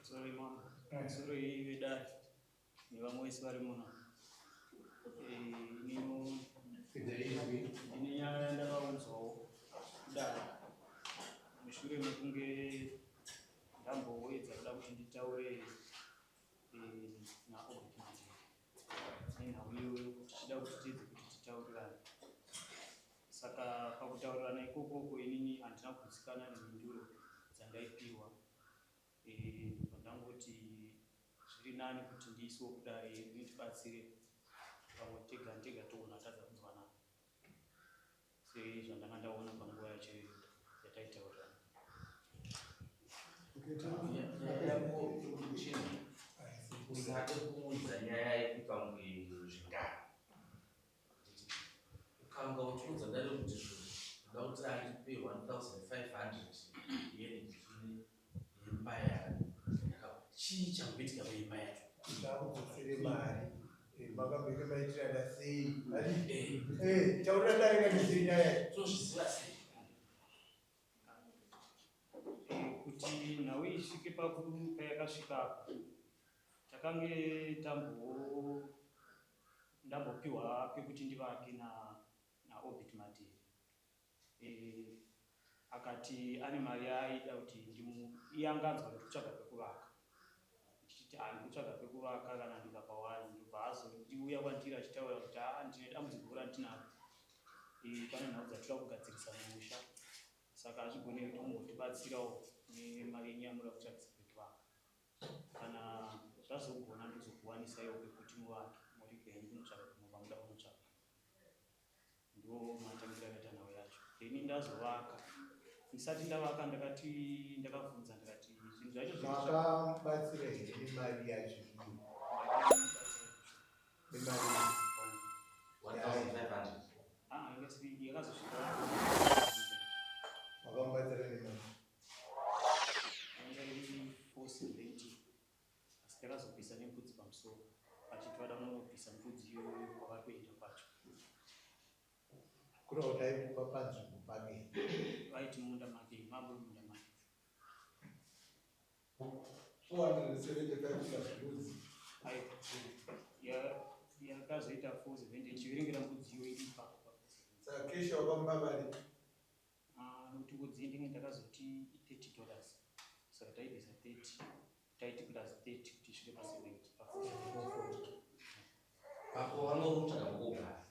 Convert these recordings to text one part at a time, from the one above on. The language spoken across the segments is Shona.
Sorry mambo. Sorry vedare nevamwe vese vari muno. Eh, ndine nyaya yandakaunzwawo kudare mushure mekunge ndamboedza kuda kuti nditaure eh, naObert Madziro nenhau iyoyo tichida kuti tiedze kuti titaurirane. Saka pakutaurirana ikokoko inini handina kugutsikana nemhinduro dzandaipiwa. Eh, ndobva ndangoti zviri nani kuti ndiiswe kudare rinitibatsire pamwe tega tega toona tadza kunzwanana sezvandanga ndaona panguva yacho iyoyo yataitaurirana. Usade kuudza nyaya yekupa zvingano. Ukanga uchiudza dare kuti zvinhu ndoda kuti andipe 1500 yenhikini yemba yake. Chii chamboitika paimba yacho? Kuti akudzosere mari. Eh, makambenge maitirana sei? Ati, eh, taurira dare ngatizive nyaya yacho. Tozviziva sei? Eh, kuti nhau isvike payakasvika apa takange tambo ndambopiwa pekuti ndivake na naObert Madhere e, akati ane mari yaaida kuti ndimu iye anga anzwa kuti kutsvaga pekuvaka ndichiti ah ndikutsvaga pekuvaka kana ndikapawana ndobva azondiuya kwandiri achitaura kuti ah ndine dambudziko randinaro e, pane nhau dzatoda kugadzirisa mumusha saka hazvigone kuti mumbotibatsirawo nemari yenyu yamunoda kutsvagisa pekuvaka Kana zvazogona ndozokuwanisaiwo pekuti muvake morega henyu kunotsvaga kumwe kwamuda kunotsvaga. Ndo matangira akaita nhau yacho. Then ndazovaka. Ndisati ndavaka ndakati ndakabvunza ndikati zvinhu zvacho zviri Makamubatsira here nemari yacho iyo? Ndakamubatsira. Nemari 1500. Ah, yakazosvika. Makamubatsira nemari. Yanga iri 470 asi takazobvisa nembudzi pamusoro vachiti vada kunobvisa mbudzi iyoyo kwavari kuenda kwacho. Kureva kuti aimupa panzvimbo pake. Vaiti munda make, mambo munda make. 475 plus mbudzi. Aiwa, yakazoita 470 ichiverengera mbudzi iyoyo iri ipapo pa 470. Saka kesha wakamupa mari. Ah, nokuti mbudzi ndinge ndakazoti i 30 dollars saka taibvisa 30 taiti plus 30 kuti isvike pa 70 pa 440. Apo vanga uri kutsvaga pekugara.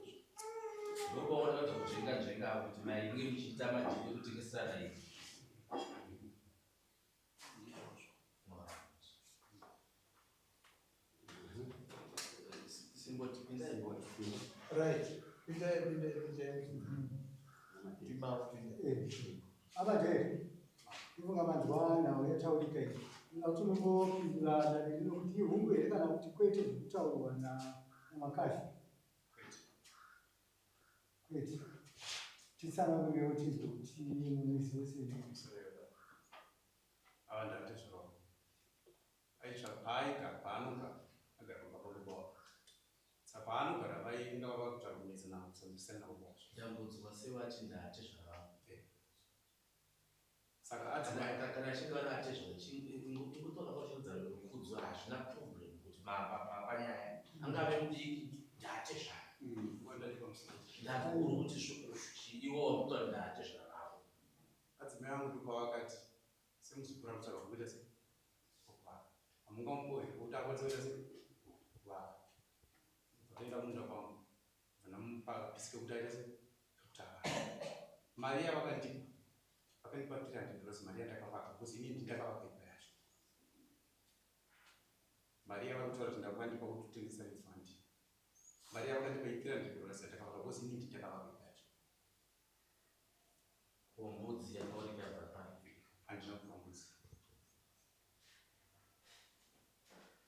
Ndizvozvo. Ndopaona kuita kudzvenga nzvenga apo kuti mari inge muchiita madhiri ekutengeserana iyi. Ndizvozvo. Simboti pindai. Right. Pindai, pindai, pindai. Ndima kupinda. Abadhere, ifunga manzwa nhau yataurika iyi. Inga kuti unombopindura dare rino kuti ihungu here kana kuti kwete zviri kutaurwa naMakazhi? Kwete. Titsanangurewo tinzwe kuti munoiziva sei. Ava ndatezvaro. Aitsva paaigara paanogara agara pamba pababa wake. Saka paanogara vainga vava kutsvaga kunetsana kusanzwisisana nababa wacho. Dambudziko sevati ndaatezvara vangu. Eh. Saka adzimai Kana kana achinge vari atezvara ingotora kwashodza rukudzo hazvina problem kuti panyaya angave mudiki ndaatezvara. Wandati pamusoro. Ndakuru kuti iwo wakutora ndaatezvara vavo. Adzimai angu ndopavakati semuzukuru ari kutsvaga kuita sei? Kuvaka. Hamungamupowo here kuti akwanise kuita sei? Kuvaka. Ndobva taenda kumunda kwangu. Ndobva ndamupa kapisi kekuti aite sei? Kekuti avake. Mari yavakandipa, vakandipa 300 dollars mari yandakavaka because inini ndini ndakavaka imba yacho. Mari yavari kutaura kuti ndakandipa kuti utengesa refund. Mari yavakandipa i 300 dollars yandakavaka because inini ndini ndakavaka imba yacho. Ko mbudzi yakaoneka yabva papi? Handina kupa mbudzi.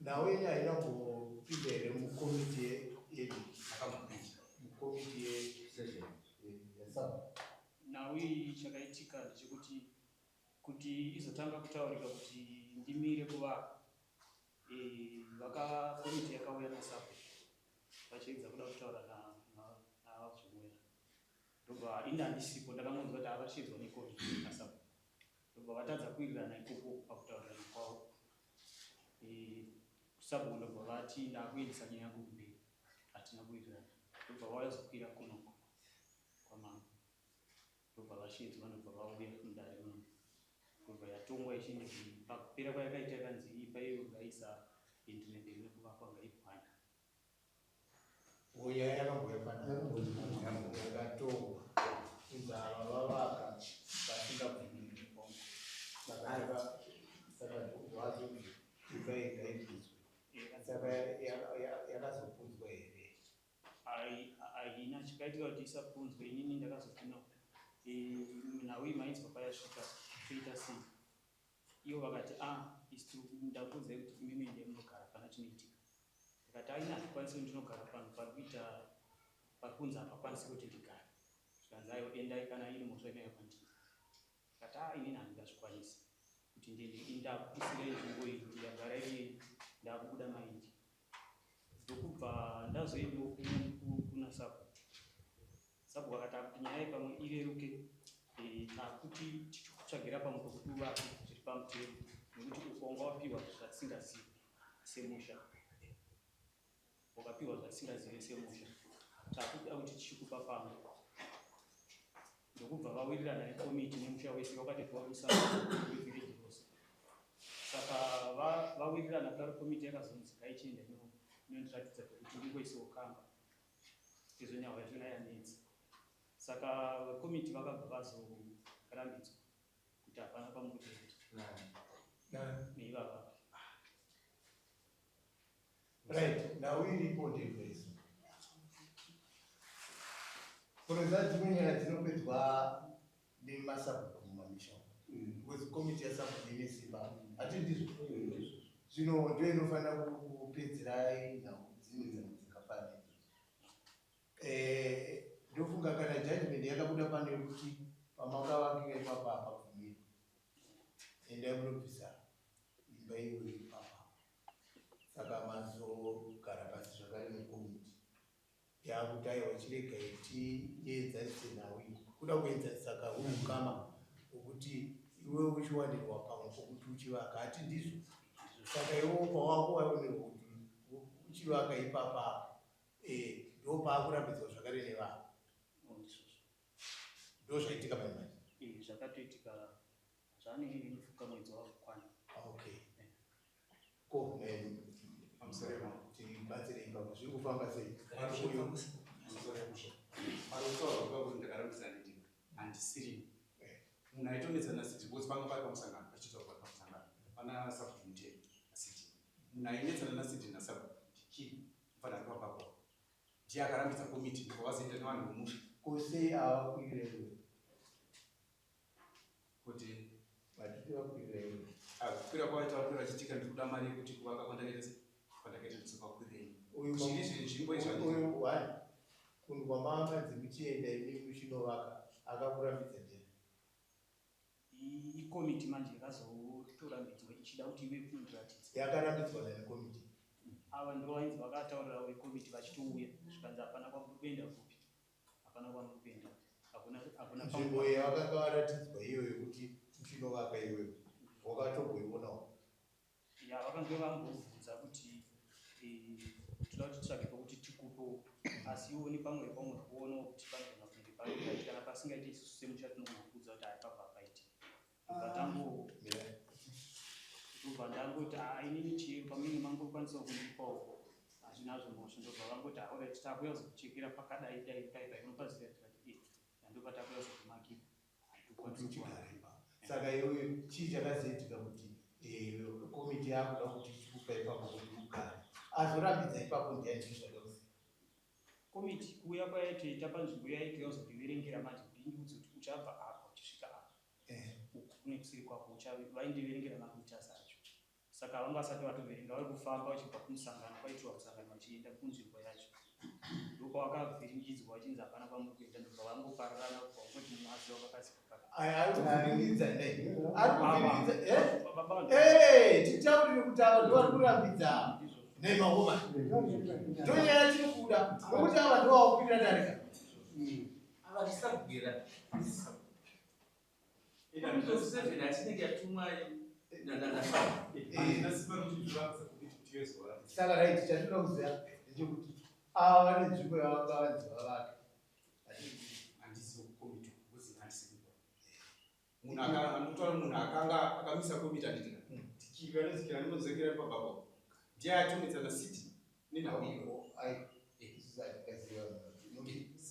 Nhau yenyu haina kumbopinda here mukomiti yedu? Akambopinda. Mukomiti yesabhuku. Nhau iyi chakaitika ndechekuti kuti izotanga kutaurika kuti ndimire kuvaka eh, vaka komiti yakauya nasabhuku vachiedza kuda kutaura naVaZvimwera ndobva ini handisipo ndakangonzwa kuti avasheedzwa nekomiti nasabhuku ndobva vatadza kuwirirana ikoko pakutaurirana kwavo. Kusabhuku ndobva vati ndakuendesa nyaya yangu kumberi, hatina kuwirirana. Ndobva vazokwira kunoko kwamambo, ndobva vashedzwa, ndobva vauya mudare muno, ndobva yatongwa ichinzi pakupera kwayakaita yakanzi imba iyo ngaisaenderere mberi nekuvakwa, ngaipwanywe. Nyaya yakambouya panapa yakatongwa kunzi ava vavaka vasingabvumirwi, saka zvazonzi imba iyi ngaibviswe. Saka yakazopunzwa here? Haina. Chakaitika kuti isapunzwe, inini ndakazoti no, nhau iyi mainzwa payasvika, toita sei? Ivo vakati, a isu ndakuudzai kuti imimi endai munogara, hapana chinoitika. Ndikati, aina, handikwanisi kuti ndinogara pano pari kuita pari kunzi hapakwanisi kuti ndigare. Zvikanzi, aiwa, endai, kana iri mhosva inouya kwandiri. Ndikati, a inini handingazvikwanisi kuti ndiende, ndakusirai nzvimbo iyi, yagara iri, ndakubuda mairi. Ndokubva ndazoendawo kuna sabhuku. Sabhuku akati akuti nyaya iyi pamwe ireruke, takuti tichikutsvagira pamwe pekuti uvake zviri pamutemo, nekuti uko wanga wapiwa zvatisingazivi semusha, wakapiwa zvatisingazivi semusha, takuda kuti tichikupa pamwe. Ndokubva vawirirana nekomiti nemusha wese wakatoitwa musangano wevhireji rose. Saka vawirirana kudaro, komiti yakazonzi ngaichienda inondiratidza pekuti ndingoisewo kamba, sezvo nyaya yachona yanetsa. Saka vekomiti vakabva vazorambidzwa kuti hapana pamuri kuenda neivava. Right, nhau iripo ndezveiso kunoziva dzimwe nyaya dzinopedzwa nemasabhuku mumamisha, because komiti yasabhuku ine simba, hati ndizvo? Zvino ndo inofanira kupedzerai nhau dzimwe dzakafanana idzodzo. Ndofunga kana judgment yakabuda pano yekuti pamakavakira ipapo hapabvumirwi, endai munobvisa imba iyoyo ipapa. Saka mazogara pasi zvakare nekomiti yakuti, aiwa, chiregai tienzanise nhau iyi, kuda kuenzanisa kahukama hwekuti iwe uchiwanirwa pamwe pokuti uchivaka, hati ndizvo? Saka iwewo pawako waonerwa kuti uchivaka ipapa, ndo paakurambidzwa zvakare nevanhu. Oh, ndizvozvo. Ndo zvaitika maimanje? Zvakatoitika zvane mufuka mwedzi wakukwana. Okay, ko tibatsire ipapo, zviri kufamba sei? Uyu Pari kutaurwa kuti ndakarambisa nditi handisiri munhu aitonetsana naCD, because panga pari pamusangano, pachiitaurwa pamusangano pana sabhuku Mutemi naCD. Munhu ainetsana naCD nasabhuku ndikiri mufana ari papapo, ndiye akarambidza komiti, ndobva vazoenda nevanhu vomusha. Kosei avakwirira iwe? Kuti vatiti vakwirira iwe. Kukwira kwavaita, vakwira vachitika ndiri kuda mari yekuti kuvaka kwandakaita se kwandakaita ndizovakwirei. Uyu Zviri zvinzvimbo izvi. Uyu one, kunhu kwamamanzi muchienda imi muchinovaka, akakurambidza ndiani? Ikomiti manje yakazotorambidzwa ichida kuti ive kundiratidza. Yakarambidzwa nani komiti? Ava ndo vainzi vakataurira vekomiti vachitouya, zvikanzi hapana kwamuri kuenda kupi, hapana kwamuri kuenda, hakuna, hakuna. Nzvimbo yavakanga varatidzwa iyoyo yekuti uchinovaka iwewe, wakatomboionawo? Ya, vakange vambobvunza kuti toda kuti titsvage pekuti tikupewo, asi iwo nepamwe pamwe kuonawo kuti panogona kunge paingaiti, kana pasingaiti isusu semusha tinogona kuudza kuti aipapa hapaiti. Ndobva ndangoti, a inini chii pamene mangokwanisawo kundipawo, hazvinazvo mhosva. Ndobva vangoti, alright, takuya kuzokuchekera pakadai dai pai pai unopaziva. Tikati e ndobva takuya kuzokumakira. Kuti uchigara ipapo. Saka iwewe chii chakazoitika kuti komiti yakuda kuti ichikupa ipapo kuti ugare, azorambidza ipapo ndiani? Ndizvada kuziva. Komiti kuuya kwayaitoita panzvimbo yaitoya kuzondiverengera manje kuti indiudze kuti uchabva apa uchisvika apa, uku kune kusiri kwako, vaindiverengera mameters acho. Saka vanga vasati vatoverenga, vari kufamba vachibva kumusangano kwaitirwa musangano vachienda kunzvimbo yacho, ndokwavakavhiringidzwa vachinzi hapana kwamuri kuenda. Ndobva vangopararana kubva kungoti mumwe aziva kwakasika kaka. Aya ari kuvhiringidza nei? Ari kuvhiringidza, eh? Baba. Titaurire kuti ava ndo vari kurambidza nemahoma. Ndonyaya tiri kuda, nokuti ava ndo vakukwirira darika. Ava zvisabwira. Seven achinenge yatumwa. Handina simba rekuti ndivakisa komiti kuti yozovaratidza. Saka right, chatinoda kuziva ndechekuti ava vane nzvimbo yavanga vanzi vavake. Handizivi kukomiti because handisi kuiona. Munhu anotaura munhu akanga akamisa komiti handiti ka? Tichikanidzikira ndimodzokera pababa ndiye atometsana city nenhau iyo. Ai, isusu hatingaziva munhu.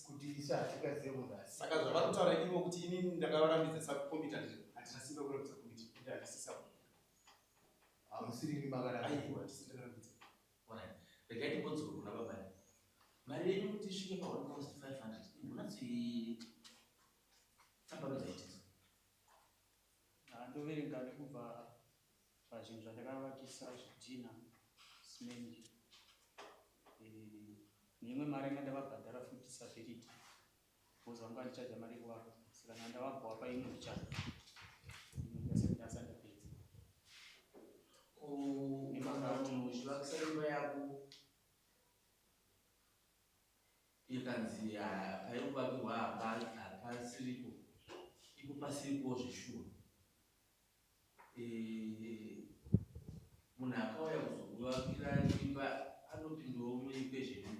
Kuti isu hatingazive munhu asi. Saka zvavari kutaura ivo kuti inini ndakavarambidza sakomiti handiti, handina simba kurambidza komiti kuti handisi sabo. Hamusiri imi makarambidza. Aiwa, handisi ndakarambidza. Alright. Regai timbodzoka kuna baba. Mari yenyu kuti isvike pa 1500 imbonatsoitambanudza itizo. Ndoverenga nekubva pazvinhu zvandakavakisa, zvidhina, simende, neimwe mari yanga ndavabhadhara futi disability, because vanga vandichaja mari yekuvaka, saka ndanga ndavabhowa paimwe mbichana ndasati ndapedza. Ukanga munhu uchivakisa imba yako ikanzi paikuvakirwa hapasiripo, ipo pasiripo zveshuwa, munhu akauya kuzokuvakira imba anopindawo muequation?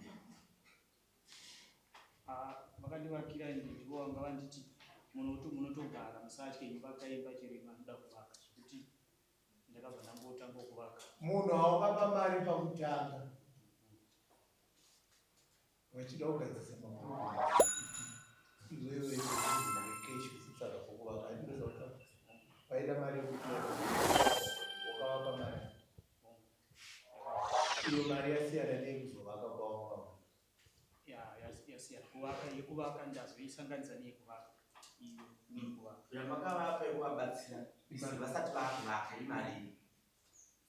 Vakandivakira ende ndivo vanga vanditi munotogara, musatye, imba imba chero imanoda kuvaka, zvekuti ndakabva ndangotanga kuvaka. Munhu awakapa mari pakutanga vachida kugadzirisa maproblems, iwewe keshi kutsvaga pokuvaka, handinoza vaida mari yekuti wakavapa mari iyo, mari yasiyana neyekuzovaka kwawanga. Yasiyana kuvaka, yekuvaka ndazoisanganisa neyekuvaka iyo neyekuvaka. Yamakavapa yekuvabatsira vasati vakuvaka imari iyi?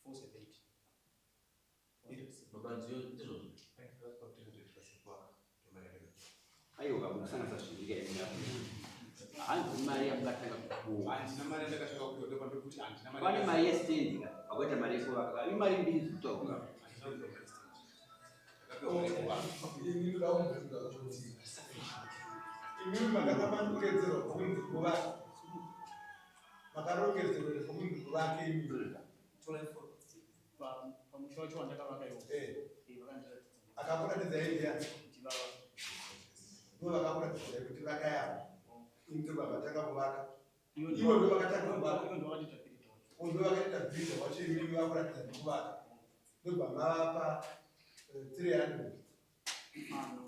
470. Baba, ndizvozvo? Aiwa, mukusanganisa zvinyika imi apo. Hanzi mari yamungatanga kupuwa. Handina mari yandakatanga kupiwa, ndopandiri kuti handina mari. Pane mari yestendi ka, pakuita mari yekuvaka. Imari mbiri dzikutaurwa. Handina kupiwa mari yestand. Ndakapiwa mari yekuvaka. Ini ndoda kubvunza kuti imimi makanga mandongedzerwa kunzi kuvaka, makarongedzerwa kunzi kuvake imimi? Pamusha wacho wandakavaka iwo, vakandiratidza. Akakuratidzai ndiani? Ndivava. Ndo vakakuratidzai kuti vakayava imi, ndo vavatanga kuvaka? Ivo. Ivo ndo vakatanga kuvaka? Ivo ndo vakatoita builder wacho. Ndo vakaita builder wacho, imimi vakuratidza nekuvaka, ndobva mavapa 300? Ah, no,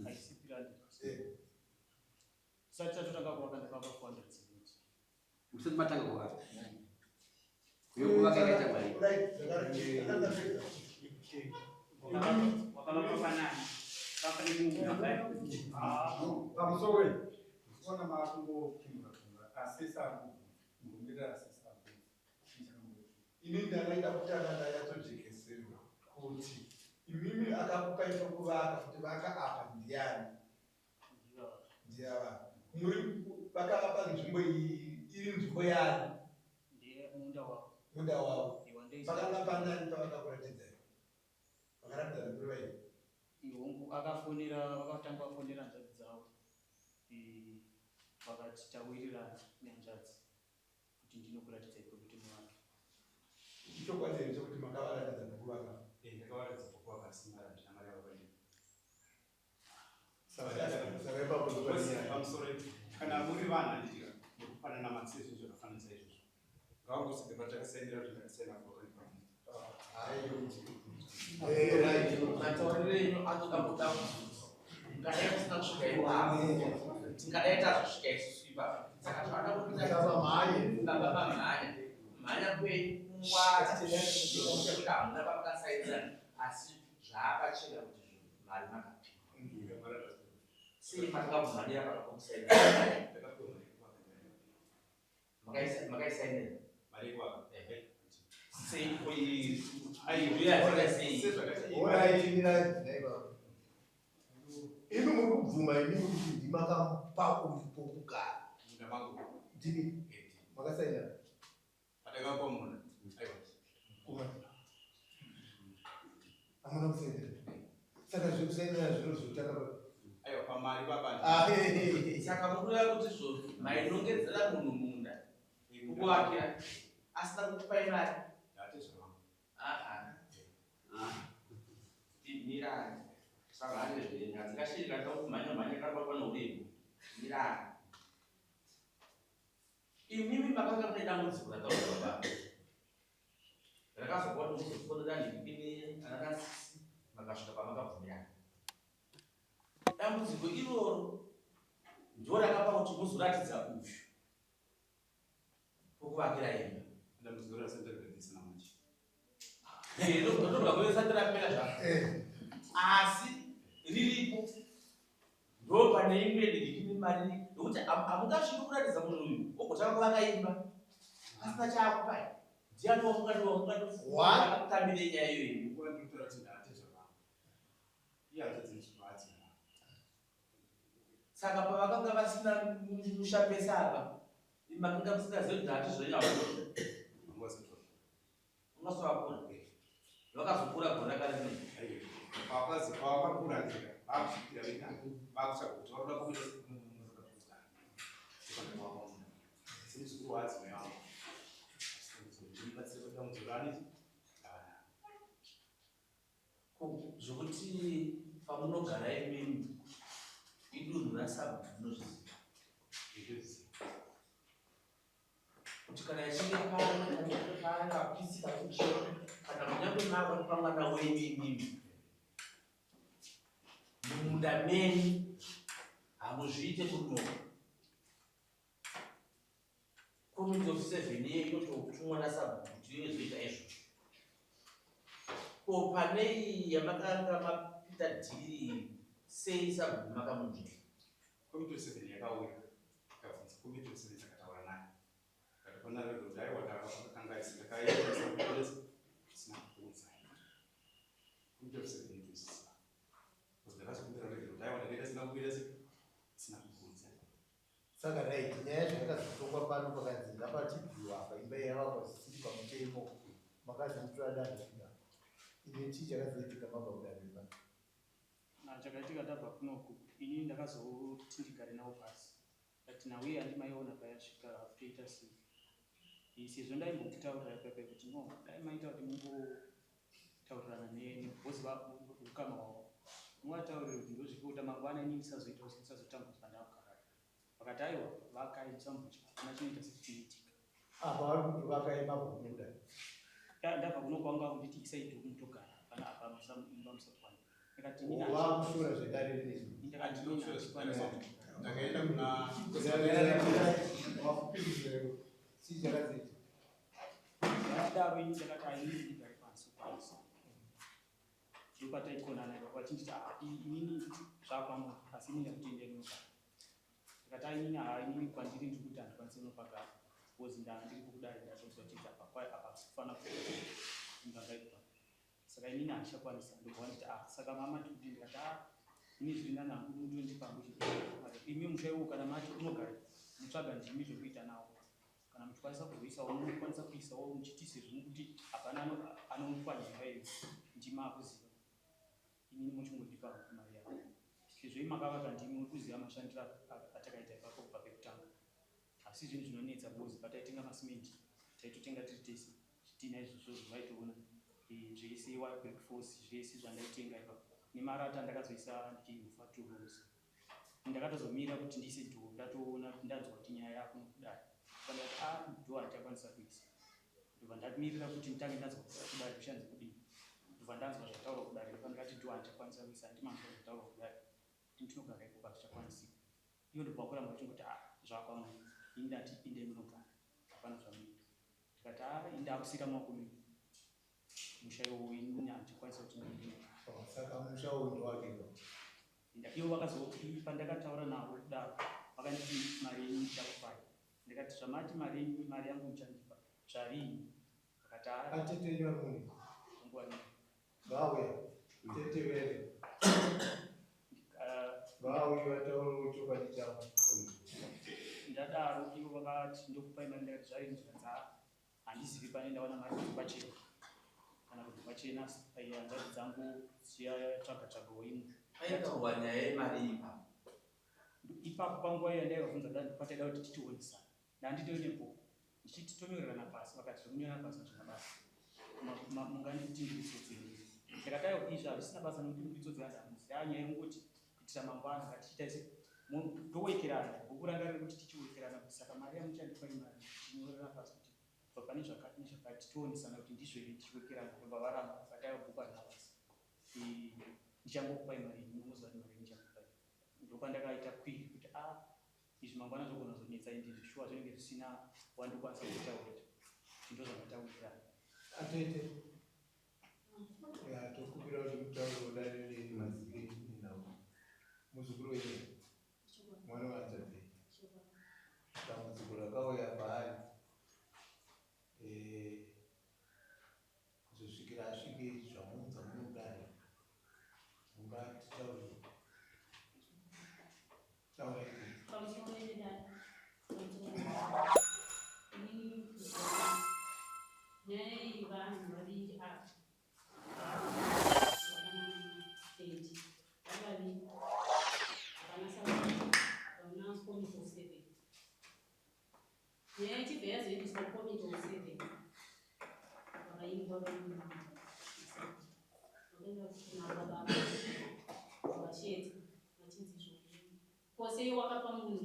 haisi 300. Tisati tatotanga kuvaka ndakavaka 470. Musati matanga kuvaka. Yekuvaka yakaita mari. Right, zvakandapedza. Wakavaka panani papa. Pamusoro iyi ona makungopindura pindura, asesa kugomirira asesa. Ini ndakaita kutanga ndanyatsojekeserwa kuti imimi akakupai pokuvaka kuti vaka apa ndiani? Ndivava. Ndiyava muri vakavapa nzvimbo iyi, iri nzvimbo yani? Ndiye munda wavo. Munda wavo. Iwandeisa. Pakanga panani pavakakuratidzai? Vakaratidza muri vaini? Ihongu, akafonera, vakatanga vafonera hanzvadzi dzavo, vakati tawirirana nehanzvadzi kuti ndinokuratidzai pekuti muvake. Ichokwadi here chokuti makavaratidza pokuvaka? Ndakavaratidza pokuvaka, asi mari handina mari yavakandini. Saka ipapo ndopane Pamusoro, kana muri vanhu handitika nekupanana matsi, zvinhu zvakafananisa izvozvo, ngavangosibve patakasainira kuti ndakasaina kuvakanipa. Right. Matauriro enyu anoda kuda kubvunzwa. Mungadai musina kusvika ipapo, tingadai tazosvika isusu ipapo. Saka zvada kuti Saka mhanye. Baba, pamhanya mhanya kwenyu kungwara kuti hamuna pamukasaidzana, asi zvaakachena kuti zvinhu mari makapiwa. Sei makamhanyira pakapokusaidzana? Ndakapiwa mari yekuvaka. Makaisainira? Mari yekuvaka. Sei aiuya sei? Sezvakati. Alright, imi muri kubvuma imimi kuti ndimakamupa uyu pokugara? Munda mangu. Ndini makasaina? Patakapa munda, aiwa. Kuma hamuna kusainira, saka zvekusainira zvino zvotanga. Aiwa, pamari papa. Ah, Saka mukureva kuti zvo mainongedzera munhu munda kukuvakira. Asina kukupai mari? Ndatezvara vangu. Aa, mirai. Samhanye zvenyu, hadzingashiri kana kumhanya mhanya karabatwa neuremu. Mirai. Imimi makanga mune dambudziko rataurwa baba. Rakazokuwa kuti muzofonera ndikini ananasisi makasvika pamakabvumirana. Dambudziko iroro ndo rakapa kuti muzoratidza uyu pokuvakira imba. Dambudziko rasati ragadzirisa namanje. Ndobva kurisati rapera zvako. Asi riripo. Ndo pane imwe diki mari nokuti hamungasviki kuratidza munhu uyu ogotanga kuvaka imba asina chaakupai. Ndiani wamungati wamungati What? akutambire nyaya iyoyi? Nguva ndinotaura kuti ndatezvara vangu. Iye hanzvadzi nezvinovatsira. Saka pavakanga vasina musha pese apa, makanga musingazivi kuti hati zvenyu. Vanga vasati vakura. Ungasovakura vakazokura gore rakaremei. Pavazi pavakakura ndika vakusvikira vega vakutsvaga kuti varoda kuita kugara. Ndopandakavaona. Semuzukuru waadzimai vangu. Ndimubatsire padambudziko raaneti ravanaro. Zvokuti pamunogara imimi idunhu rasabhuku, munozviziva? Ndozviziva. Kuti kana ichinge pakapisika kuchio kana kunyange mava pamwana wenyu imimi mumunda menyu hamuzviite kunoka. Committee of seven iye inototumwa nasabhuku kuti izoita izvozvo. Ko panei yamakanga mapita dhiri sei sabhuku makamunzvera? Committee of seven yakauya ikabvunza committee of seven, takataura naye. Kati pana rego kuti aiwa, takakangaisa, takaita tisina kukuudzai. Committee of seven itoziva. Because ndakazokumbira rego kuti aiwa, takaita sina kuita sina kukuudzai. Saka right, nyaya zvakazotongwa pano pakanzi ngapatibviwa apa, imba yavakwa zvisiri pamutemo, makazomutora danho kusvika ine chii chakazoitika mabva kudare pano? Na chakaitika tabva kunoku, inini ndakazoti ndigare navo pasi. Ndati nauye handimaiona payasvika toita sei? Sezvo ndaimbokutaurira ipapo kuti no, dai maita kuti mumbotaurirana nebhosi ukama hwavo, muvataurire kuti ndozvikuita mangwana inini ndisazoita ndisazotambudzwa ndakugara. Vakati aiwa, vakai, musamutya, hapana chinoita sechinoitika. Apa vari kuti vakai mabva kunoda? Ndabva kuno kwanga kunditi isai dhuku mutogara, hapana apa imba musapwanya. Ndakati inini Vakushora zvekare rinezvi. Ndakati inini handikwanisi. Ndakaenda kuna Chii chakazoita? Ndadaro ini ndakati ainini ndigare pasi kwanisa. Ndopataikonana ipapo vachinditi, "Ah, inini zvakwamuri, asi inini ndakuti endai munogara." Ndakati ainini, haa, inini kwandiri ndiri kuti handikwanisi kunopagara because ndaa ndiri kudare, ndazonzwa chidzi apa apa kufanira imba ngaibva, saka inini handichakwanisa. Ndobva vanditi, "Ah, saka mama tikuti." Ndikati, "Ah, ini zviri nani hangu mutondipa hangu imi musha iwowo. Kana mati unogara mutsvaga ndimi zvekuita nawo, kana muchikwanisa kuzoisawo munokwanisa kuisawo, muchiti sezvo mukuti hapana anomupwanya imba iyo, ndima akuziva, inini muchingondipa mari yako, sezvo imi makavaka, ndimi muri kuziva mashandiro atakaita ipapo kubva pekutanga. Asi zvinhu zvinonetsa because pataitenga masimenti taitotenga tiri tese, zvidhina izvozvo zvaitoona zvese, brick force, zvese zvandaitenga ipapo nemarata ndakazoisa ndichirufa two rooms. Ndakatozomira kuti ndiise door, ndatoona ndanzwa kuti nyaya yako nokudai, pandati a door handichakwanisa kuisa. Ndobva ndamirira kuti nditange ndanzwa kudare kushanzi kudii. Ndobva ndanzwa zvataurwa kudare, pandikati door handichakwanisa kuisa, handimanzwa zvataurwa kudare kuti ndinogara ikoko hazvichakwanisika. Ivo ndobva kuramba vachingoti, "A, zvakwamuri." Ini ndati indai munogara, hapana zvamunoita. Ndikati, "A, ini ndakusiyira maoko menyu musha iwowo, ini handichakwanisa kuti ndinogara." Oh, saka musha uyu ndowake? Ivo vakazo pandakataura navo kudaro vakanditi, "Mari yenyu ndichakupai." Ndikati, "Zvamati mari yenyu, mari yangu muchandipa zvarini?" Vakati, "Ah, Atete enyu vari muni? Nguva nini." Vauya tete vere? Vauya vataure chokwadi chavo. Ndadaro ivo vakati, "Ndokupai mari." Ndakati, "Zvarini?" Zvikanzi, "Ah, handizivi pane ndawana mari kubva pachena kana kuti pachena hanzvadzi dzangu dzichatsvaga tsvagawo imwe." Paitaurwa nyaya yemari ipapo? Ipapo panguva iyo yandaivabvunza dani pataida kuti tichionesana, ndanditori nebhuku. Ndichiti tonyorerana pasi, vakati zvekunyorera pasi hazvina basa. Munganditi ndiri tsotsi here? Ndakati aiwa, izvi hazvisina basa nekuti muri tsotsi hanzi hamuzi. Yaa nyaya yekungoti kuitira mangwana ngatichiita se towekerana. Bhuku ranga riri kuti tichiwekerana kuti saka mari yamuchandipa imari tichinyorerana pasi kuti kubva pane zvakati nezvakati toonesana kuti ndizvo here tichiwekerana. Ndobva varamba vakati aiwa bhuku harina basa. Ndichangokupai mari yenyu munongoziva kuti mari yenyu ndichakupai. Ndopandakaita kwiri kuti a ah, izvi mangwana zvogona kuzonetsa ende izvi shuwa zvinenge zvisina wandikwanisa kutaurira kuti ndozvamataurirana. Atete ya tokumbira kuti mutaure dare remaziviro nenhau muzukuru wenyu mwana wahanzvadzi dambudziko rakauya paari eh, kuzosvikira asvike zvamuudza munodare mungatitaurire taurai. Pamusoro pedare, pamusoro inini nyaya iyi vanhu vaviri ava vakanana vari vaviri hapana sabhuku hapana committee of seven. Nyaya ichibva yazoendeswa kucommittee of seven vakaingwa vakaenda kuna baba vachedza vachinzi izvozvo kose wakapa munhu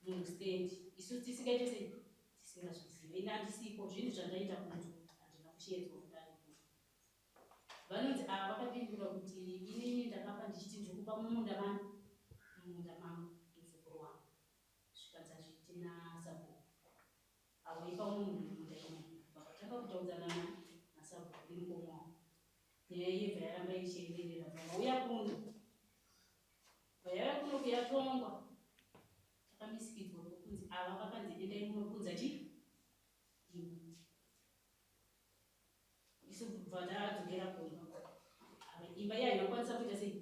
munhu stand isu tisingaite sei tisingazvizive ini handisipo zvinhu zvandaita kunzwa handina kushedzwa kudai. Vanonzi ava vakapindura kuti inini ndakapa ndichiti ndiri kupa mumunda mani mumunda mangu muzukuru wangu zvikanzi hazviiti nasabhuku avo ipa munhu mumunda imomo vakatanga kutaudzana nasabhuku nemukoma wavo nyaya iyebva yaramba ichienderera vauya kuno vayauya kuno kuyatongwa takamisikidzwa kunzi ava vakanzi endai munopunza chii isu kubva tadzokera kumba ava imba iya inokwanisa kuita sei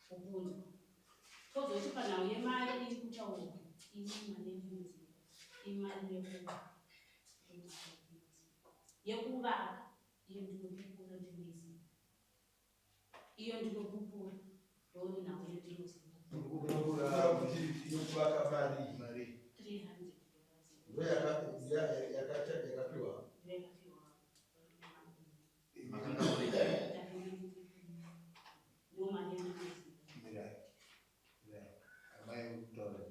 kupunzwa tozoti panhau yemari iri kutaurwa ini mari yandinoziva imari yekuva yekuvaka iyo ndinopupura ndinoiziva iyo ndinopupura ndonhau yandinoziva. Kuti yekuvaka mari mari 300 ndo yakapiwa. Ndoyakapiwa. Makanga muri ndo mari yandinoziva. Mirai, mirai, amai kutaura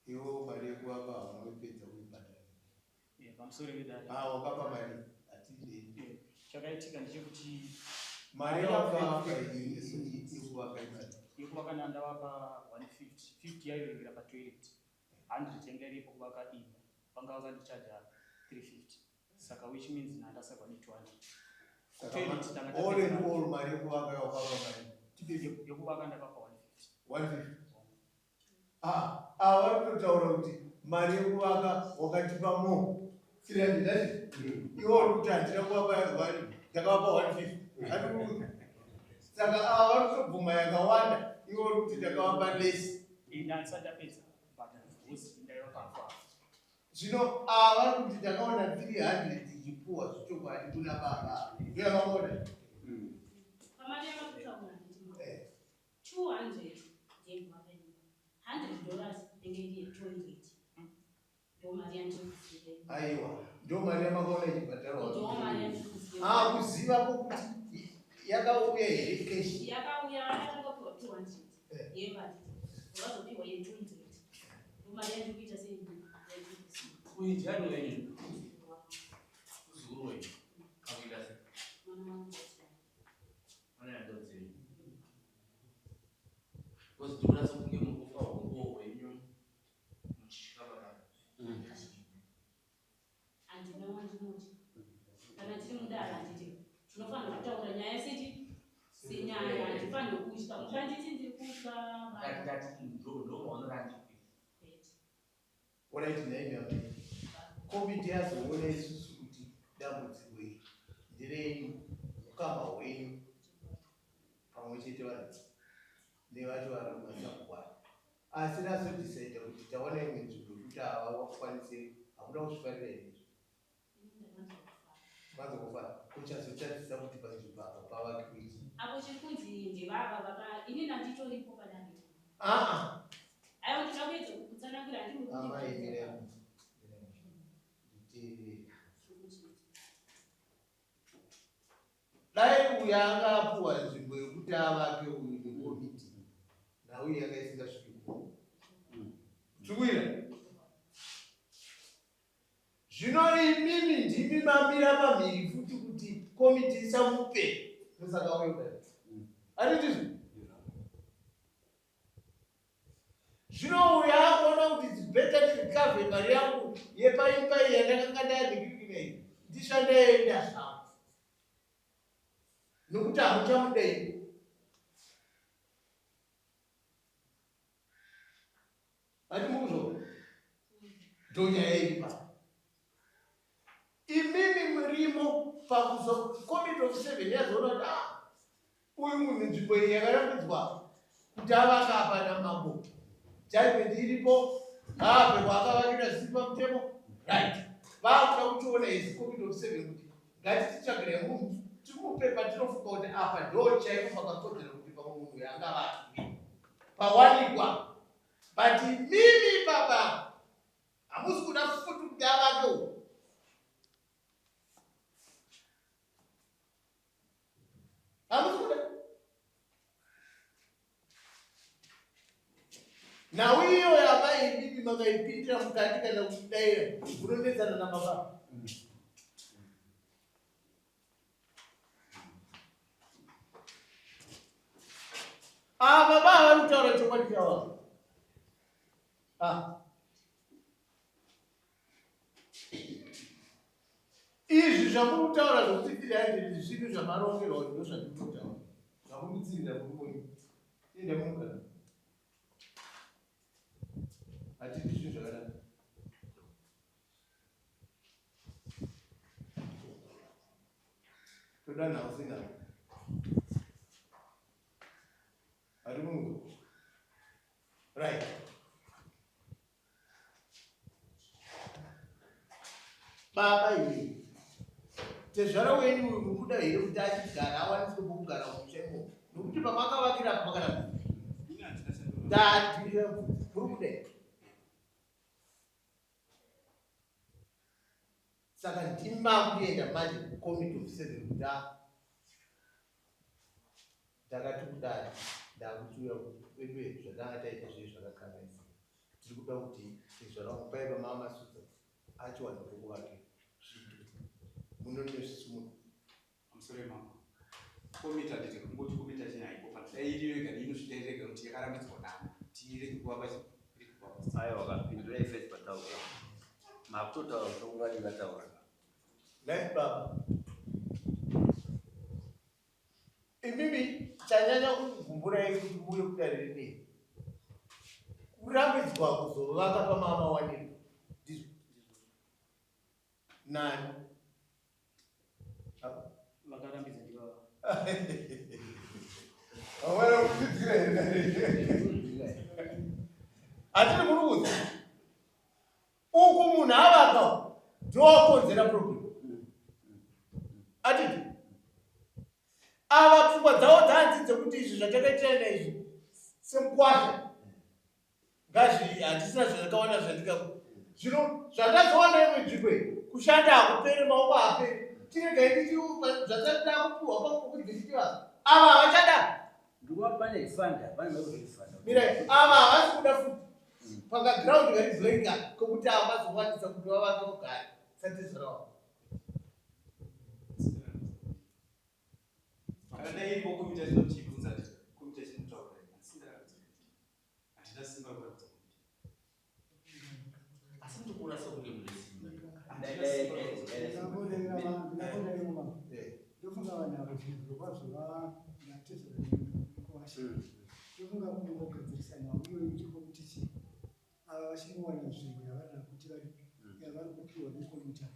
iwo mari yekuvaka hauna kuipedza kuibhadhara. Pamusoro pedare. Ah, wakapa mari hatidei. Chakaitika ndechekuti mari yawakavaka yekuvaka imari yekuvaka ndavapa 150 50 yaiverengera patoilet 100 yanga iripo kuvaka imba vanga vakandichaja 350 saka which means nandasagwa ne 200. Saka Toilet tanga all in tapedza. all mari yekuvaka yawakapa mari tipe. Yekuvaka ndakapa 150. 150. Ah, ava vari kutotaura kuti mari yekuvaka wakatipa mo 300 ati iwe uri kuti handina kuvapa ndakavapa 150 Ati saka ava vari kutobvuma yakawanda iwe uri kuti ndakavapa less. Ini handisati ndapedza kubhadhara because ndaiva papo apo. Zvino ava vari kuti takaona 300 ichipuwa zvechokwadi kuna baba ndoyavakaona. Pamari yakakutaura nditi ma 200 ndeyekuvaka imba $100 inenge iri yetoilet ndo mari yandinoziva. Aiwa, ndo mari yamakaona ichibhadharwa? Ndo mari yandinoziva. Ah, kuziva kwokuti yakauya here cash? Yakauya vakatangopiwa 200 yevati vazopiwa yetoilet ndo mari yandiri kuita sei yandinoziva. Uyu ndiani wenyu? Muzukuru wenyu. Akuita sei? Mwana wangu. Mwana yanjodzi yenyu. Because ndikuratidza kunge muri kufa hunguwo hwenyu muchitya baba. Handina wandinoti kana tiri mudare handiti tinofanira kutaura nyaya sechi senyaya handifaniri kutya mukanditi ndiri kutya baba. Ndati ndo maonero andikuita. Kwete. Alright, nhaimi amai, komiti yazoona isusu kuti dambudziko iri nderenyu ukama hwenyu pamwe chete vanhu nevacho vari kumasabhuku asi razodhisaidha kuti tawana imwe nzvimbo yekuti ava vakukwanise hakuna kuzvifarira here izvi? Ini ndakanzwa kufara. Manzwa kufara kuchazotadzisa kuti panzvimbo apa pavakiwe chii? Apo chiri kunzi ndevava vaka ini nanditoripo padare. Aa. Aiwa ndinoda kuedza kukutsanangura handiri Amai mirai nditeerere. Dai uyo anga apuwa nzvimbo yekuti avake uyu nekomiti nhau iyi yanga isingasviki kuno. Tikuira zvino imimi ndimi mamira pamhiri futi kuti komiti isamupe ndosaka uyo kudai anditizvo Zvino uyo akuona kuti it's better to recover mari yangu yepaimba iyi yandakanga ndayadikirikina iyi ndishandaenda zvangu nokuti hamuchamudei. Hati mukuzvo ndonyaya iri pa imimi murimo pakuzo committee of seven yazoona kuti ah uyu munhu nzvimbo iyi yakarambidzwa kuti avaka apa namambo judgment iripo ngaabve kwaakavakira zvisiri pamutemo right vakuda kuchiona his committee of seven kuti ngatititsvagire munhu timupe patinofunga kuti apa ndo chaipo pakakodzera kuti pamwe munhu uyu angavakwe pawanikwa but mimi baba hamusi kuda futi kuti avake uku hamusi kuda nhau iyo yamai imimi makaipindira mukati kana kudaira munonetsana nababa Ah, baba vari kutaura chokwadi chavo. Ah. Izvi zvamuri kutaura zvokuti 300 zvinhu zvamarongerwa kuti ndozvandiri kutaura. Zvamukutsirira murume uyu. Enda munogara. Hatidi zvinhu zvakadaro. Toda nhau senhau. Ari munhu. Right. Baba iwe. Tezvara wenyu uyu mukuda here kuti achigara awaniswe pokugara musha imomo? Nokuti pamakavakira apa pakaramba. Ndadhirira muri kuda here? Saka ndimi makuenda manje kucommittee of seven kuti ah, ndakati kudai ndakuchiuya weduwe zvatanga taita zvii zvakakanganisika tiri kuda kuti tezvara wangu paiva mama masudza achiwana pokuvake zviitwe munonezvisumuka Pamusoro imambo. Komiti handiti kungoti komiti yacho haipo but dai iriyo yega inosvika irega kuti yakarambidzwa nani tirege kuvapa irege kuvapa. Aiwa kapindurai first pataura. Makutotaura kuti ungadi vataura. Nhai baba. Imimi chanyanya kukugumburai kuti muuye kudare rinei. Kurambidzwa kuzovaka pamama waniro. Ndizvo. Nani? Vakarambidza ndivava. Hawana kudzidzira here? Hatiri muri kuzi. Uku munhu avaka ndowakonzera problem. Atiti. Ava pfungwa dzavo dzanzi dzekuti izvi zvatakaitirana izvi semukwasha. Ngazvi hatisina zvakawanda zvandika zvino zvandazowana imwe nzvimbo iyi kushanda hakupere maoko haapere chiregai ndichiupa zvasati takupiwa pakuti ndichiva ava havachada Ndikuva pane fanda, pane mekuzvifanda. mirai ava havasi kuda futi pakagraundi kari blank apa kokuti ava vazokwanisa kuti vavake vogara satezvarawa Kana dai iripo komiti yacho inotiibvunza ati komiti yacho inotaura handisi ndakarambidza komiti. Handina simba rekuratidza komiti. Asi ndikuona sekunge mune simba. Handina simba rekuratidza komiti. Ndofunga vanhu ava zvinhu kwazvo vanatezvara nekuwasha ndofunga kungogadzirisa nhau iyoyo ndiko kuti chii ava vachingowana nzvimbo yavari kuti vari yavari kupiwa nekomita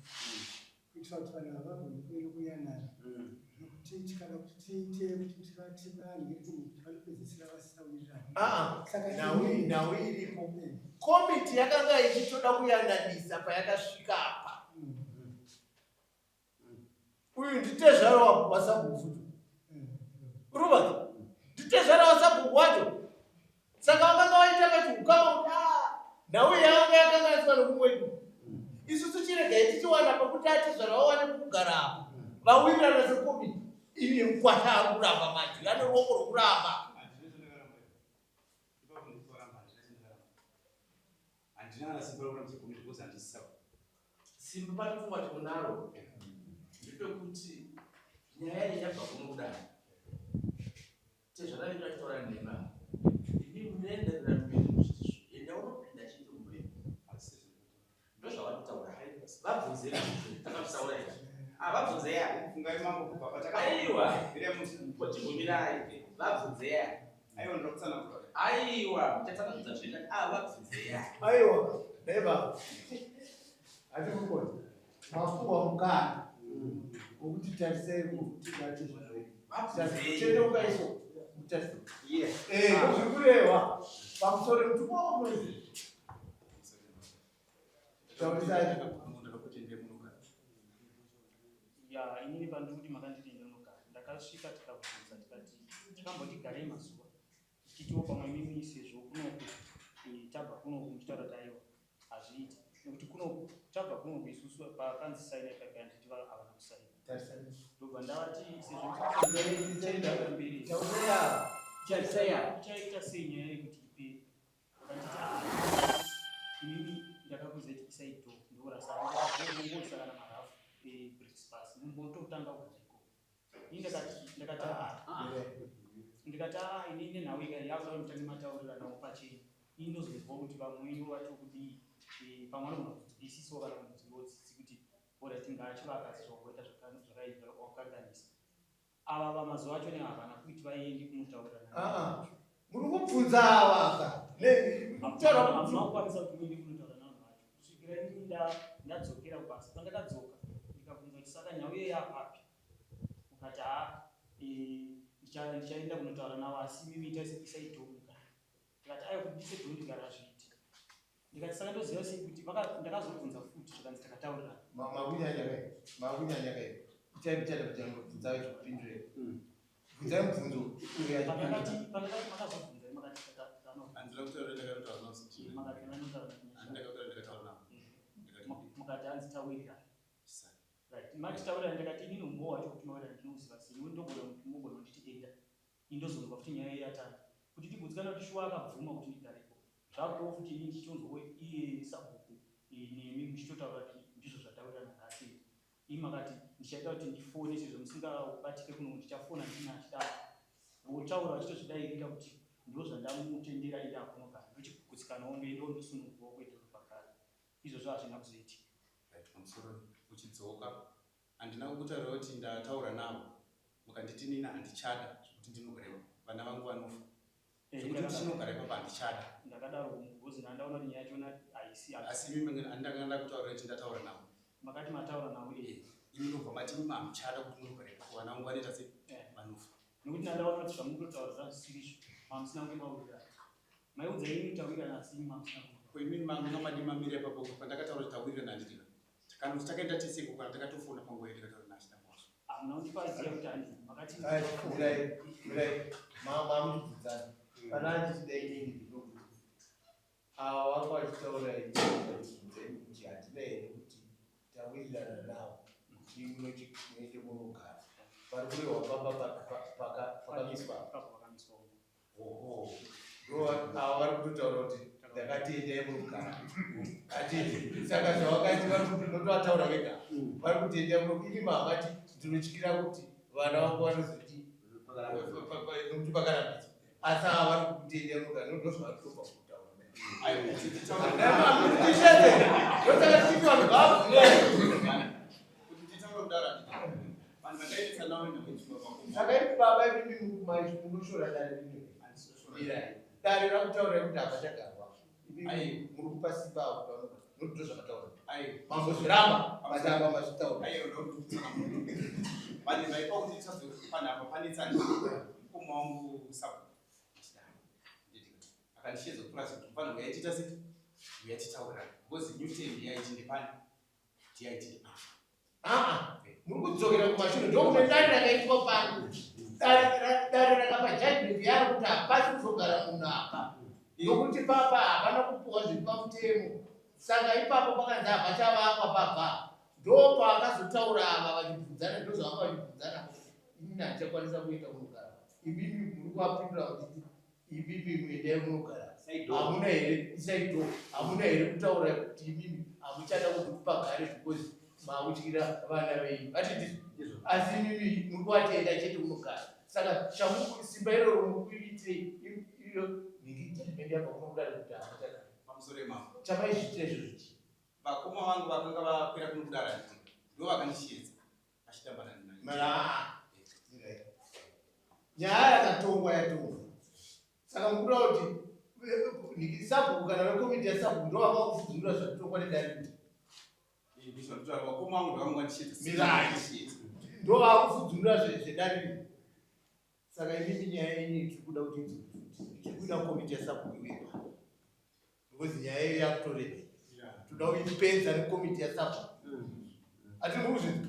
kuitira kuti vanhu ava vagone kuve nokuyanana nokuti tikada kuti tiite kuti tivanhire kuti vanopedzisira vasisawirirani Ah, Saka nhau ini- nhau iripo komiti yakanga ichitoda kuyananisa payakasvika apa uyu nditezvara wasabhuku futi ruva nditezvara wasabhuku wacho. Saka vakanga vaita kati ukama kuti ah, nhau yanga yakanganiswa nokumwedu. Isusu chiregai tichiwana pekuti atezvara vawane pekugara apa. Vawirirana sekomiti. Ini mukwasha ari kuramba manje, ane ruoko rwokuramba. Handina kana simba rekurambisa komiti because handisi sabo. Simba patopfungwa timunaro ndepekuti nyaya iyi yabva kuno kudai. Tezvara vedu vachitaura nhema. Imi munoenderera mberi muchiti enda unopinda chete mumba. Ndozvavari kutaura. Vabvunzei takazvitaura izvi. Ah, vabvunzei ava. Fungai mambo kubva pataka. Aiwa. Chimbomirai. Vabvunzei ava. Aiwa ndoda kutsanangura. Aiwa, muchatsanangudza zvenyu. Ah, vabvunzei ava. Aiwa, neighbor. Hatikukona. Mapuwa mukana wokuti tarisai kuti Vabvunzei. tendeuka iso mutarise. Yes. Eh, zviri kurehwa pamusoro mutumwa wamunozi. Taurisai. Ya, inini pandiri kuti makanditi ndinogara, ndakasvika tikabvunza tikati takamboti garei mazuva tichitiwo pamwe imimi sezvo kunoku tabva kunoku muchitaura kuti aiwa hazviiti nekuti kunoku tabva kunoku isusu pakanzi saina ipapo handiti havana kusaina. Tarisai. Ndobva ndavati sezvo tichaenda mberi Taurisai ava. Tarisai ava. tichaita sei nyaya yekuti ipere. Vakanditi "Ah, inini ndakakuudza kuti isai door ndorasa mungoisa kana marafu ebricks pasi mumbototanga kugara ikoko. Ini ndakati ndakati ah Ah. ndikati ah inini nenhau ika yakuda kuti mutange matauriranawo pachenyu. Ini ndozonzwa kuti vamwe venyu vati kudii pamwe vanogona kunzwisisawo kana kunzwiwawo tsitsi kuti alright ngaachivaka sezvawaita zvakaita wakakanganisa. Ava vamazuva acho ne havana kuti vaende kunotaura navo. Ah, ah. Muri kubvunza ava ka. Ne kutaura Hamuna kukwanisa kuti muende kunotaura navanhu vacho kusvikira inini ndadzokera kubasa. Pandakadzoka ndikabvunza kuti saka nhau iyoyo yapapi, mukati haa ndichaenda kunotaura navo asi imimi isai door mugare. Ndikati aiwa kuti ndiise door ndigare hazviiti. Ndikati saka ndoziva sei kuti ndakazobvunza futi zvikanzi takataurirana. Makunyanya kai. Makunyanya kai. Itai muchada kuti bvunzai chikupindure. Bvunzai mubvunzo uyu achipindura. Pandakati makazobvunza makati Handina kutaura ndakataura navo sechii. makati vanotaura Handina ndakataura ndakataura navo. Ndakati mukati hanzi tawirirana. chisai. Right. Mati taurirana ndakati inini umbowo wacho kuti mawirirana ndinouziva sei. Iwe ndogona kuti mugona kunditi enda. Ini ndozonzwa futi nyaya iyi yatanga. Kuti tigutsikane kuti shuwa akabvuma kuti ndigarepo. Zvakutowo futi inini ndichitonzwawo iye sabhuku nemi muchitotaura kuti ndizvo zvataurirana ngaasiende. Imi makati ndichaita kuti ndifone sezvo musingabatike kuno ndichafona ndina achidaro. Votaura vachitozvidairira kuti ndozvandamutendera ende akunogara. Ndochigutsikanawo ndoendawo ndosunungurwawo kuenda pakare. Izvozvo hazvina kuzoitika. Right, pamusoro uchidzoka handina kukutaurira kuti ndataura navo mukanditi nini handichada zvekuti ndinogara ipapo vana vangu vanofa zvekuti ndichinogara ipapo handichada. Ndakadaro because ndandaona kuti nyaya yachona haisi Asi imi handanga ndakutaurira kuti ndataura navo. Makati mataura navo eh. Imi ndobva mati imi hamuchada kuti munogara ipapo vana vangu vanoita sei vanofa. Nekuti ndandaona kuti zvamukutotaura zvazvisirizvo mamusina kunge mawirirana. Maiudza ini tawirirana asi imi mamusina kunge. Ko imi manga madii mamira ipapo pandakataura kuti tawirirana handiti ka. Kana kuti takaenda tese ikoko kana takatofona panguva iyo tikataura naShe Tangwasha. Hamuna kundipaziva kuti handiti makati Ai, mirai, mirai. Mamuchibvunzana. Kana achiti dai inini ndinokuti. Ava vanga vachitaura ini vachibvunza ini kuti handina here kuti tawirirana navo kuti munoende munogara. Pari kurehwa pamba pakamiswa. Ipapo pakamiswa. Oho. Ndo ava vari kutotaura kuti ndakati endai munogara. Hatiti. Saka zvavakati vari kuti unotovataura vega. Vari kuti endai muno ini mamati ndinotyira kuti vana vangu vanozoti nokuti pakarambidzwa. Asi ava vari kuti endai munogara ndozvavari kutopa kutaura. Aiwa, titaure Tishete. Ndosaka tichiti vanhu ngavabvunze. kuti titaure kudaro handiti. Vanhu vakaendesa navo nekuchiva pakumba. Saka imi baba imimi munoshora dare rino. Mirai. Dare rakutaura kuti hapachagarwa. Imi Aiwa. muri kupa simba avo kuti vanogara. Nokuti ndozvakataura. Aiwa. Mambozviramba matamba mazvitaura. Aiwa, ndokutsanangura. Vanhu vaipa kuti tisazo panapa panetsana. Mukoma wangu sapo. Akandishedza kupurazi kuti mufana uya tiita sei? Uya titaurana. Because Newton yaiti ndepani? Ndiyaiti ndepani. Aa, muri kudzokera kumashure ndokune dare rakaitwa pano. Dare rakapa judgment yaro kuti hapasi kuzogara munhu apa. Nokuti papa hapana kupuwa zviri pamutemo. Saka ipapo pakanzi hapachavakwa pabva. Ndopaakazotaura ava vachibvunzana ndozvavanga vachibvunzana inini handichakwanisa kuenda kunogara. Imimi muri kuvapindura kuti imimi muendai munogara. Hamuna here isai door. Hamuna here kutaura kuti imimi hamuchada kuti pagare because makutyira vana venyu. Ati asi imimi muri kuvatenda chete kunogara. Saka chamuku simba iroro muri kuitirei iyo nhingi judgment yabva kuno kudare kuti hamuchada. Pamusoro imambo. Chamaizviitira izvozvo chii? Vakoma vangu vakanga vakwira kuno kudare handiti ndo vakandisheedza vachitamba nani. Nyaya yakatongwa yatongwa. Saka mukuda kuti nhingi sabhuku kana vekomiti yasabhuku ndo vanga kufudzunura zvatongwa nedare. Vakoma vangu ndovanga vandisheedza. Mirai. Ndo vakufudzunura zvedare. Saka imimi nyaya yenyu tiri kuda kuti tiri kuda komiti yasabhuku iuye pano. Because nyaya iyo yakutoreba. Toda kuipedza nekomiti yasabhuku. Hatiri kuzvinzwa.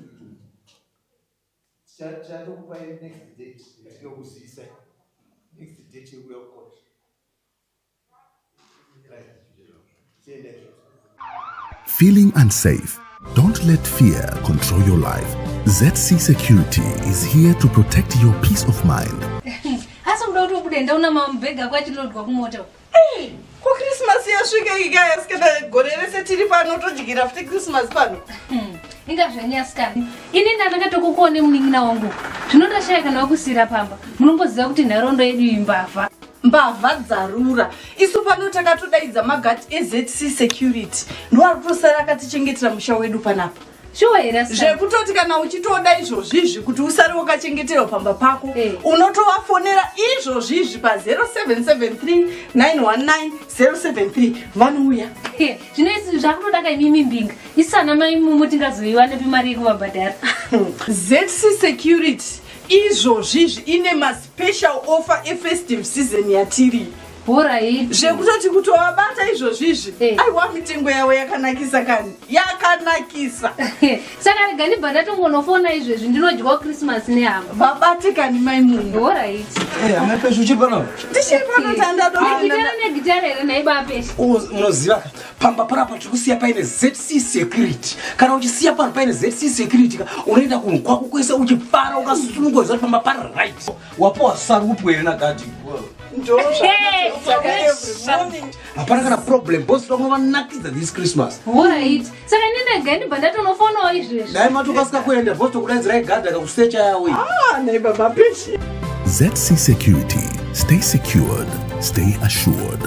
Tichatokupai next date tinokuzivisa next date yekuuya kucourt. Right. Chienda izvozvo. Feeling unsafe? Don't let fear control your life. ZC Security is here to protect your peace of mind. Asi kuda kuti ubude ndaona mabhegi ako achilodwa kumota. Ko Christmas yasvika ikaya sikana gore rese tiri pano todyira futi Christmas pano. Inga zvenyu asikana. Ini ndandakatokukuone munin'ina wangu. Zvino ndashaya kana wakusiyira pamba. Munomboziva kuti nharaunda yedu iyi mbavha. Mbavha dzarura. Isu pano takatodaidza magati eZC Security. Ndiwo ari kutosara akatichengetera musha wedu panapa. Shuwa here asikana? Zvekutoti kana uchitoda izvozvizvi kuti usare wakachengeterwa pamba pako unotovafonera izvozvizvi pa 0773 919 073 vanouya. Zvino isu zvakutoda ka imimi mbinga. Isu ana mai mumu tingazoiwanepi mari yekuvabhadhara? ZC Security izvozvizvi ine maspecial offer efestive season yatiri. Horaiti. Zvekutoti kutovabata izvozvizvi aiwa mitengo yavo yakanakisa kani yakanakisa. Saka rega ndibva ndatongonofona izvezvi ndinodyawo Christmas nehama. Vabate kani mai munhu. Horaiti. Amai Peshu uchiri pano? Ndichiri pano tandado. Negitara negitara here nhai baPeshu? Unoziva ka pamba panapa tiri kusiya paine ZC Security. Kana uchisiya pano paine ZC Security ka unoenda kunhu kwako kwese uchifara ukasununguka uchiziva kuti pamba pari right. Wapiwa sarupu here nagadhi? Hapana kana problem boss vamwe vanakidza this Christmas. Horaiti. Saka ini ndega ndibva ndatonofonawo izvezvi. Dai matokasika kuenda boss tokudaidzirai gadhi akakusecha yawe. Ah, nhai baba Peshu. ZC Security. Stay secured. Stay assured.